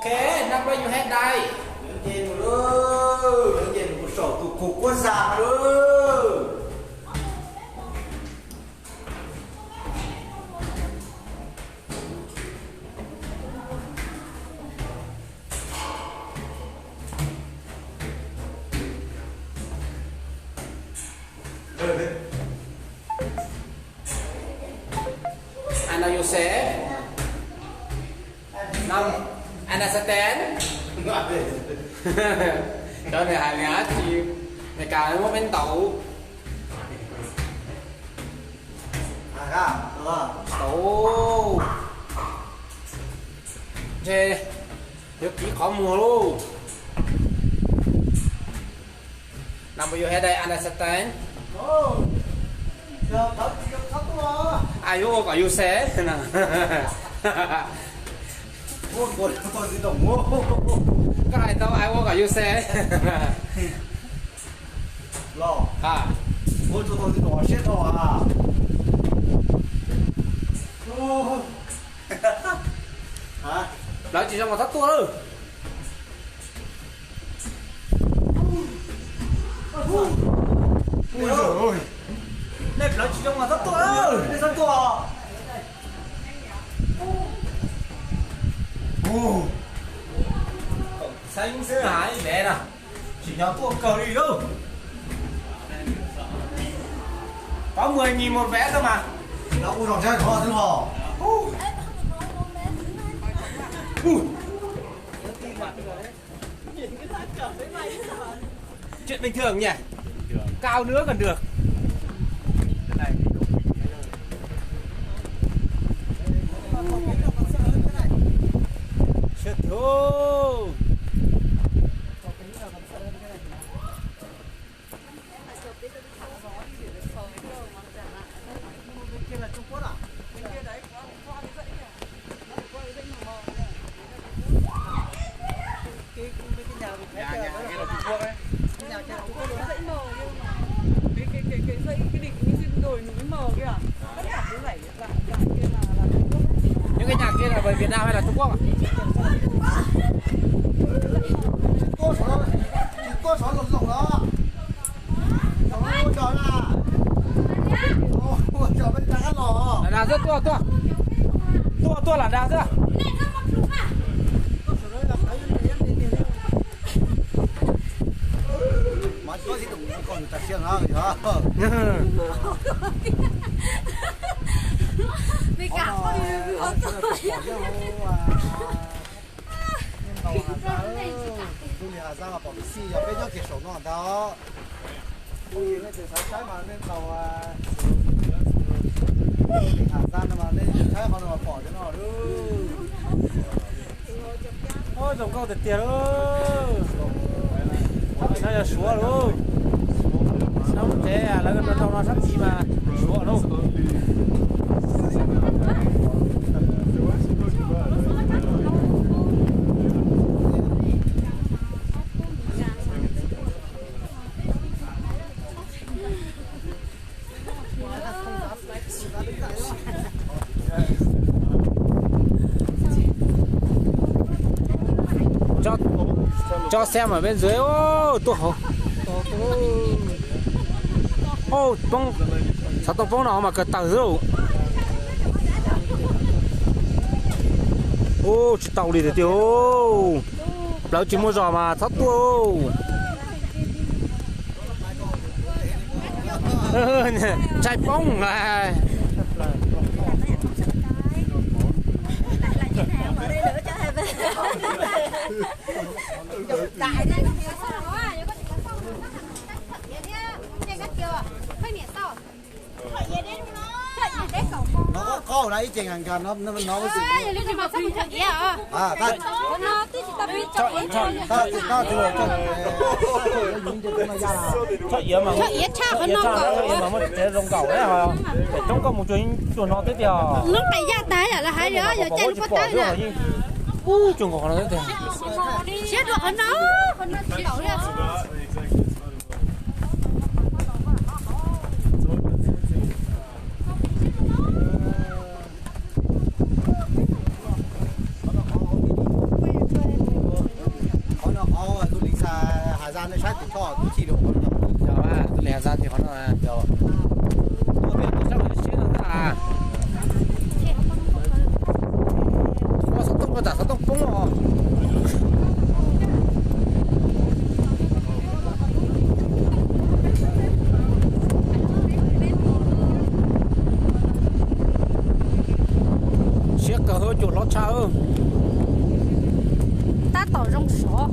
Number your head dai. Nws ces nws lub, nws ces nws saum tus kuv kuab zag lub. I know you say. No, understand? Cov nws hais nws tsis, nws kam muab peb ntaus. Tau. Ntshe yuav kiv qhov muag lauj. Number your head dai, understand? Ai ua kom yus xes. Koj hais tau ai ua kom yus xes. Plawv tsis zoo mas txhob tuaj lawm. Nej plawv tsis zoo mas txhob tuaj lawm, nej txhob tuaj. Xeeb xwb hais ib vev na, tsim nyog tuaj kawg li lauj. Có mười nghìn một vé thôi mà. Nó cũng dòng xe khó xíu hò. Chuyện bình thường nhỉ? Cao nữa còn được. Chết thôi. Những cái nhà kia là về Việt Nam hay là Trung Quốc ạ? Tuaj sov lom lom los. Lam dag xwb, tuaj tuaj. Tuaj tuaj lam dag xwb. Ntaus Hà Giang, du lịch Hà Giang mas pom xij yog peb nyob kiag saum no ntag. Phooj ywg nej tseem xav saib mas nej ntaus du lịch Hà Giang no mas nej saib qhov no mas pom cov no lawm. Zoo nkauj tiag tiag lawm. Qhov tim no yog Suav lawm. Sab lub tsev lawv rau no sab tid mas Suav lawm. Tso xe mas peb ntxuav tuaj hauv. Poob, xov tooj poob no mas kawg tawg xwb. Ub, tsis tau li tiag tiag. Plawv tsis muaj zog mas txhob tuaj. Ntshai poob. Nó có, có hồi nãy y chang ngang ngang nó, nó, nó với sự. Tso iav mas, tso iav mas muaj tsev zoo nkaus, pem roob koj mus cuag no twb tiag. Ub, cuag nkaus qhov no twb tiag. Tus chim rau qhov no, tus li has za ces qhov no, tus peb tus sab siab no ntag. Ua xov tooj rau tam xov tooj poob os. Siab kawg, cuam hlob tshaj. Tab tom zoo sov.